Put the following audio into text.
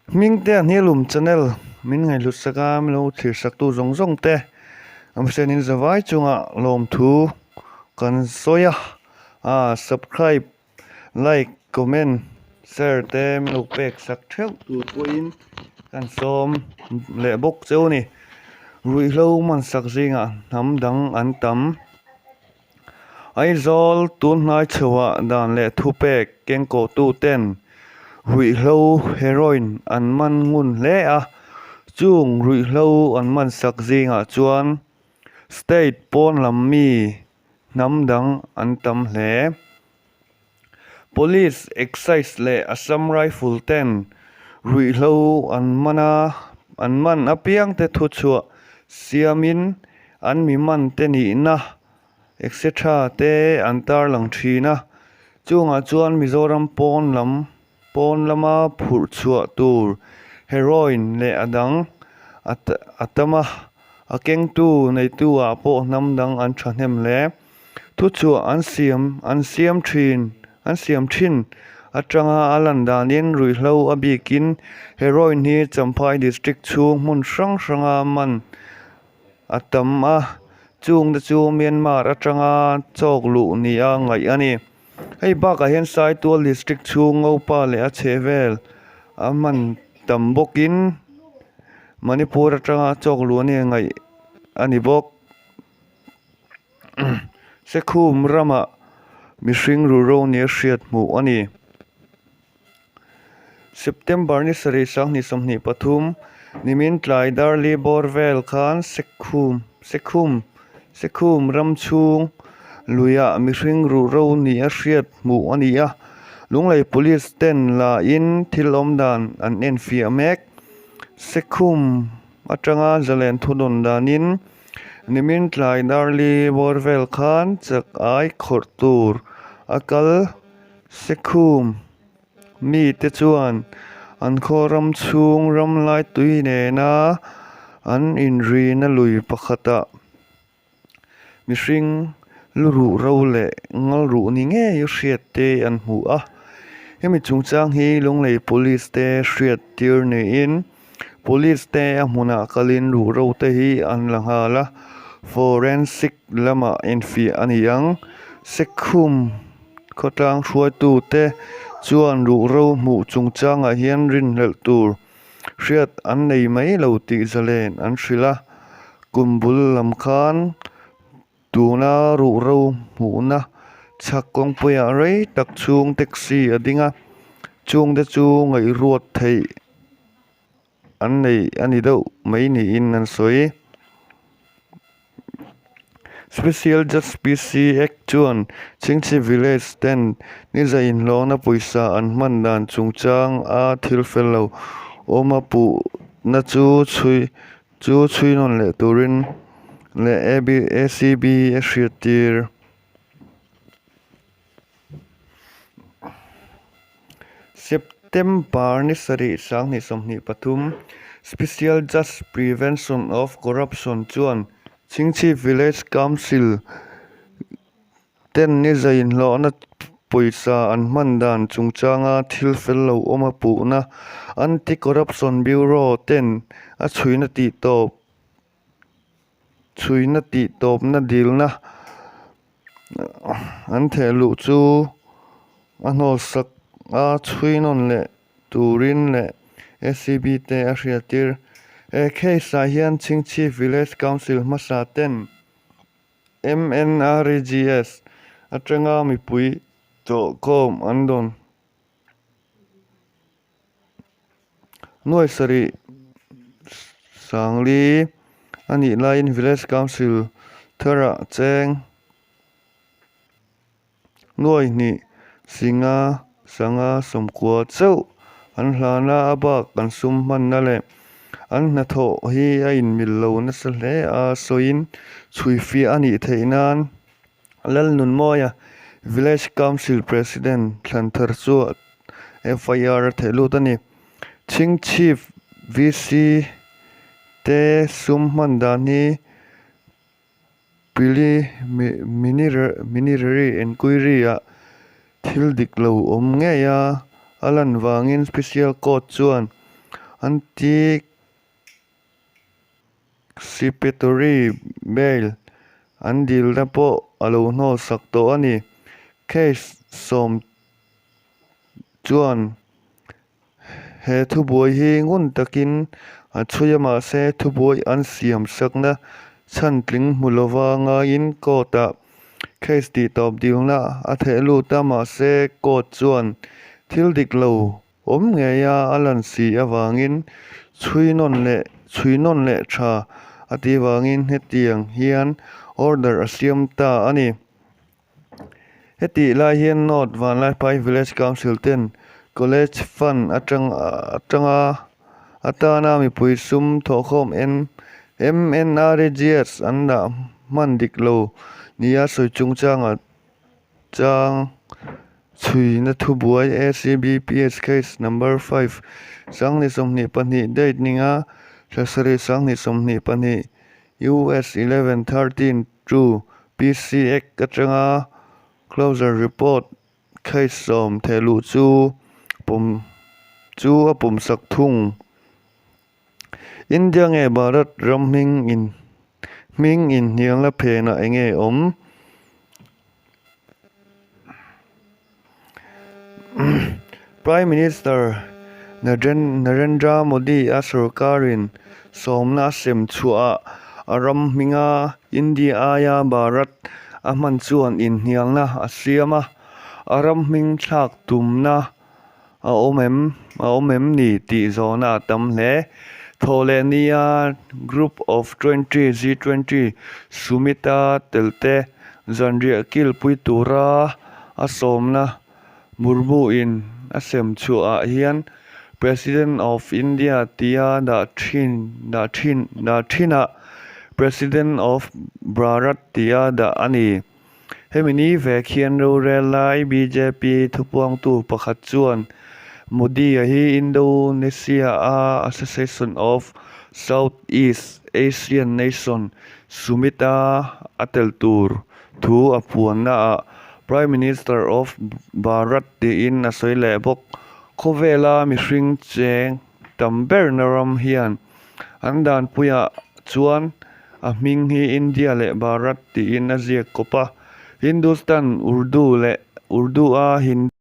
Hmingtea Hnialum channel min ngaihhlut sak a, min lo thlir sak tu zawng zawng te Amsen in zavai chunga lawmthu kan sawi a, ah subscribe, like, comment, share te min lo pek sak theuh tur pawhin kan sawm leh bawk cheu a ni. Ruihhlo man sak zingah hnam dang an tam. Aizawl tunhnai chhoah dan leh thupek kengkawhtu ten ruihhlo heroin an man ngun hle a, chung ruihhlo an man sak zingah chuan state pawn lam mi hnam dang an tam hle. Police, Excise leh Assam Rifle ten ruihhlo an man a, an man apiangte thuchhuah siamin an mi man te nihna etc te an tarlang thin a, chungah chuan Mizoram pawn lam pawn lama phurh chhuah tur heroin leh a dang a tam a, a kengtu neitu ah pawh hnam dang an thahnem hle. Thuchhuah an siam an siam thin an siam thin atanga a lan danin ruihhlo a bikin heroin hi Champhai district chhung hmun hrang hranga man a tam a, chungte chu Myanmar atanga chawk luh nia ngaih a ni. Hei bakah hian Saitual district chhung Ngopa leh a chhehvel a man tam bawkin Manipur atanga chawk luh nia ngaih a ni bawk. Sekhum ramah mihring ruhro nia hriat hmuh a ni. September ni sarih sanghnih 23, nimin tlai Darli bawr vel khan Sekhum Sekhum Sekhum ram chhung luiah mihring ruhro nia hriat hmuh a ni a, Lunglei Police ten lain thil awmdan an enfiah mek. Sekhum atanga zalen thudawn danin Nimin tlai Darli bawr vel khan chak ai khawrh tur a kal Sekhum mite chuan an khaw ram chhung ram lai tui nena an inrina lui pakhatah mihring lu ruh ro leh ngal ruh ni ngei hriat te an hmu a. Hemi chungchang hi Lunglei Police te hriat tir niin Police te a hmunah kalin ruhro te hi an la nghal a, forensic lamah infiah a ni ang. Sekhum khawtlang hruaitu te chuan ruhro hmuh chungchangah hian rinhlelh tur hriat an nei mai lo tih zalen an hrilh a, kum bul lam khan Tuna ruhro hmuhna chhak kawngpuiah rei tak chhung taxi a ding a, chungte chu ngaihruat theih an nei a ni deuh mai niin an sawi. Special Judge PC Act chuan Chhingchhip Village ten ni za inhlawhna pawisa an hman dan chungchang a thil fel lo awm a puhna chu chhui Chu chhuinawn leh turin leh ACB a hriat tir. September ni sarih 2023 Special Judge Prevention of Corruption chuan Chhingchhip Village Council Ten ni za inhlawhna pawisa an hman dan chungchanga thil fel lo awm a puhna Anti-Corruption Bureau ten a chhuina tih tawp chhuina tih tawpna dilna an theh luh chu a hnawlsak a chhuinawn leh turin leh ACB te a hriattir. He case ah hian Chhingchhip Village Council hmasa ten MNREGS atanga mipui tawhkhawm an dawn nuai sarih sangli a nih laiin Village Council tharah cheng nuai hnih singa sanga sawmkua chauh an hlan a, a bak an sum hmanna leh an hnathawh hi a inmil lo nasa hle a sawiin chhuifiah a nih theih nan Lalnunmawia Village Council President thlan thar chu FIR a theih lut a ni. Chhingchhip VC te sum hman dan hi Preliminary Enquiry-ah thil dik lo awm ngei a, a lan vangin Special Court chuan Anticipatory bail an dilna pawh a lo hnawlsak tawh a ni. Case sawm chuan he thubuai hi ngun takin a chhui a mahse thubuai an siam sakna chhan tling hmu lova ngaiin court ah case tih tawp dilna a theh lut a mahse court chuan thil dik lo awm ngei a a lan si avangin chhui nawn leh chhui nawn leh tha a tih vangin hetiang hian order a siam ta a ni. Hetih lai hian North Vanlaiphai Village Council ten College Fund atang atanga atana mipui sum thawhkhawm MNREGS an dah hman dik lo nia sawi chungchangah chang chhuina thubuai ACBPS Case Number 5 22 date ninga thlasarih 22 US 11 13 Chu PC Act atanga closure report case sawm thehluh chu pawm chu a pawmsak thung. India nge Bharat ram hming in hming inhnialna phenah enge awm? Prime Minister Narendra Modi-a sorkarin sawmna a sem chhuahah a ram hminga India aia Bharat a hman chuan inhnialna a siam a, a ram hming thlak tumna A awm em? A awm em ni? tih zawhna a tam hle. Thawh leh nia Group of 20, G20, Summit-a telte zanriah kilpui tura a sawmna Murmu-in a sem chhuahah hian President of India tia dah thin dah thin dah thinah President of Bharat tia dah a ni. Hemi ni vek hian rorel lai bjp thupuangtu pakhat chuan Modi-a hi Indonesia-a Association of South East Asian Nation Summit-a a tel tur thu a puannaah Prime Minister of Bharat tiin a sawi leh bawk. Khawvela mihring cheng tam berna ram hian An danpuiah chuan a hming hi India leh Bharat tiin a ziak kawp a, Hindustan, Urdu leh Urdu-a Hindi.